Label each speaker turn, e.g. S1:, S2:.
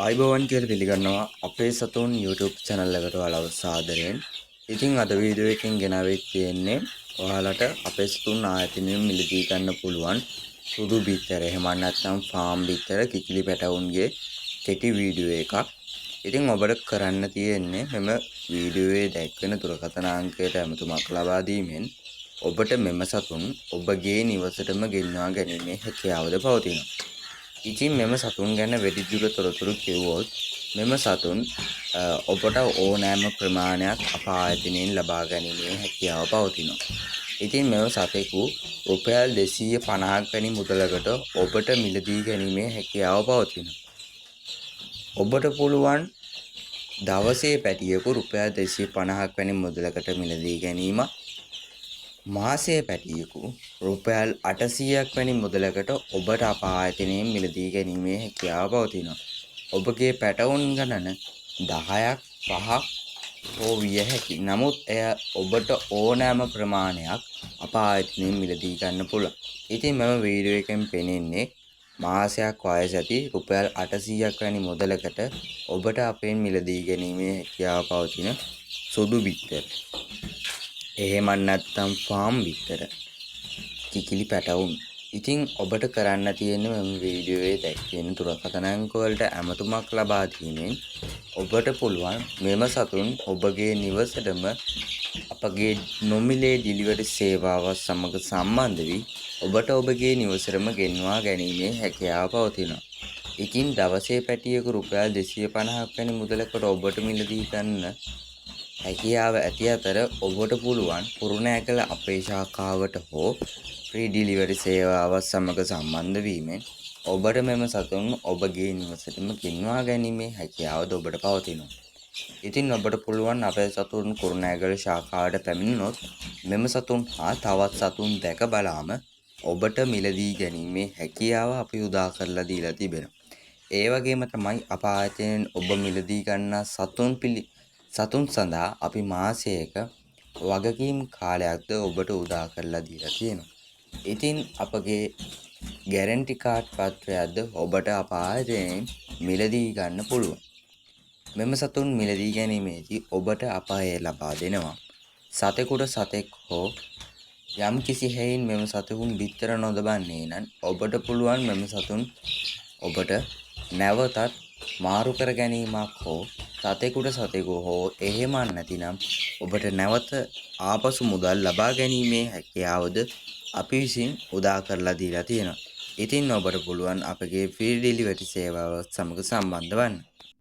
S1: ආයුබෝවන් කියලා පිළිගන්නවා අපේ සතුන් YouTube channel එකට ඔයාලව සාදරයෙන්. ඉතින් අද වීඩියෝ එකෙන් ගෙනාවෙත් තියෙන්නේ ඔයාලට අපේ සතුන් ආයතනයෙන් මිලදී ගන්න පුළුවන් සුදු බිත්තර, එහෙම නැත්නම් ෆාම් බිත්තර, කිකිලි පැටවුන්ගේ කෙටි වීඩියෝ එකක්. ඉතින් ඔබට කරන්න තියෙන්නේ මෙම වීඩියෝවේ දැක්වෙන දුරකථන අංකයට ඇමතුමක් ලබා දීමෙන් ඔබට මෙම සතුන් ඔබගේ නිවසටම ගෙන්වා ගැනීමේ හැකියාවද පවතිනවා. ඉතින් මෙම සතුන් ගැන වැඩිදුර තොරතුරු කිව්වොත්, මෙම සතුන් ඔබට ඕනෑම ප්‍රමාණයක් අප ආයතනයෙන් ලබා ගැනීමේ හැකියාව පවතිනවා. ඉතින් මෙම සතෙකු රුපියල් 250ක් වැනි මුදලකට ඔබට මිලදී ගැනීමේ හැකියාව පවතිනවා. ඔබට පුළුවන් දවසේ පැටියෙකු රුපියල් 250ක් වැනි මුදලකට මිලදී ගැනීමත්, මාසයේ පැටියෙකු රුපියල් 800ක් වැනි මුදලකට ඔබට අප ආයතනයෙන් මිලදී ගැනීමේ හැකියාව පවතිනවා. ඔබගේ පැටවුන් ගණන 10ක්, 5ක් හෝ විය හැකි. නමුත් එය ඔබට ඕනෑම ප්‍රමාණයක් අප ආයතනයෙන් මිලදී ගන්න පුළුවන්. ඉතින් මෙම වීඩියෝ එකෙන් පෙනෙන්නේ මාසයක් වයස ඇති රුපියල් 800ක් වැනි මුදලකට ඔබට අපෙන් මිලදී ගැනීමේ හැකියාව පවතින සුදු බිත්තර, එහෙමත් නැත්නම් ෆාම් බිත්තර, කිකිලි පැටවුන්. ඉතින් ඔබට කරන්න තියෙන්නේ මෙම වීඩියෝවේ දැක්වෙන දුරකථන අංක වලට ඇමතුමක් ලබා දීමෙන් ඔබට පුළුවන් මෙම සතුන් ඔබගේ නිවසටම අපගේ නොමිලේ ඩිලිවරි සේවාවත් සමග සම්බන්ධ වී ඔබට ඔබගේ නිවසටම ගෙන්වා ගැනීමේ හැකියාව පවතිනවා. ඉතින් දවසේ පැටියෙකු රුපියල් 250ක් වැනි මුදලකට ඔබට මිලදී ගන්න හැකියාව ඇති අතර, ඔබට පුළුවන් කුරුණෑගල අපේ ශාඛාවට හෝ ෆ්‍රී ඩිලිවරි සේවාවත් සමග සම්බන්ධ වීමෙන් ඔබට මෙම සතුන් ඔබගේ නිවසටම ගෙන්වා ගැනීමේ හැකියාවද ඔබට පවතිනවා. ඉතින් ඔබට පුළුවන් අපේ සතුන් කුරුණෑගල ශාඛාවට පැමිණුණොත් මෙම සතුන් හා තවත් සතුන් දැක බලාම ඔබට මිලදී ගැනීමේ හැකියාව අපි උදා කරලා දීලා තිබෙනවා. ඒ වගේම තමයි අප ආයතනයෙන් ඔබ මිලදී ගන්නා සතුන් සඳහා අපි මාසයක වගකීම් කාලයක්ද ඔබට උදා කරලා දීලා තියෙනවා. ඉතින් අපගේ ගැරන්ටි කාඩ් පත්‍රයක්ද ඔබට අප ආයතනයෙන් මිලදී ගන්න පුළුවන්. මෙම සතුන් මිලදී ගැනීමේදී ඔබට අප එය ලබා දෙනවා. සතෙකුට සතෙක් හෝ යම් කිසි හෙයින් මෙම සතුන් බිත්තර නොදබන්නේ නම්, ඔබට පුළුවන් මෙම සතුන් ඔබට නැවතත් මාරු කර ගැනීමක් හෝ සතෙකුට සතෙකු හෝ එහෙම නැතිනම් ඔබට නැවත ආපසු මුදල් ලබා ගැනීමේ හැකියාවද අපි විසින් උදා කරලා දීලා තියෙනවා. ඉතින් ඔබට පුළුවන් අපගේ ෆ්‍රී ඩෙලිවරි සේවාවත් සමග සම්බන්ධ වන්න.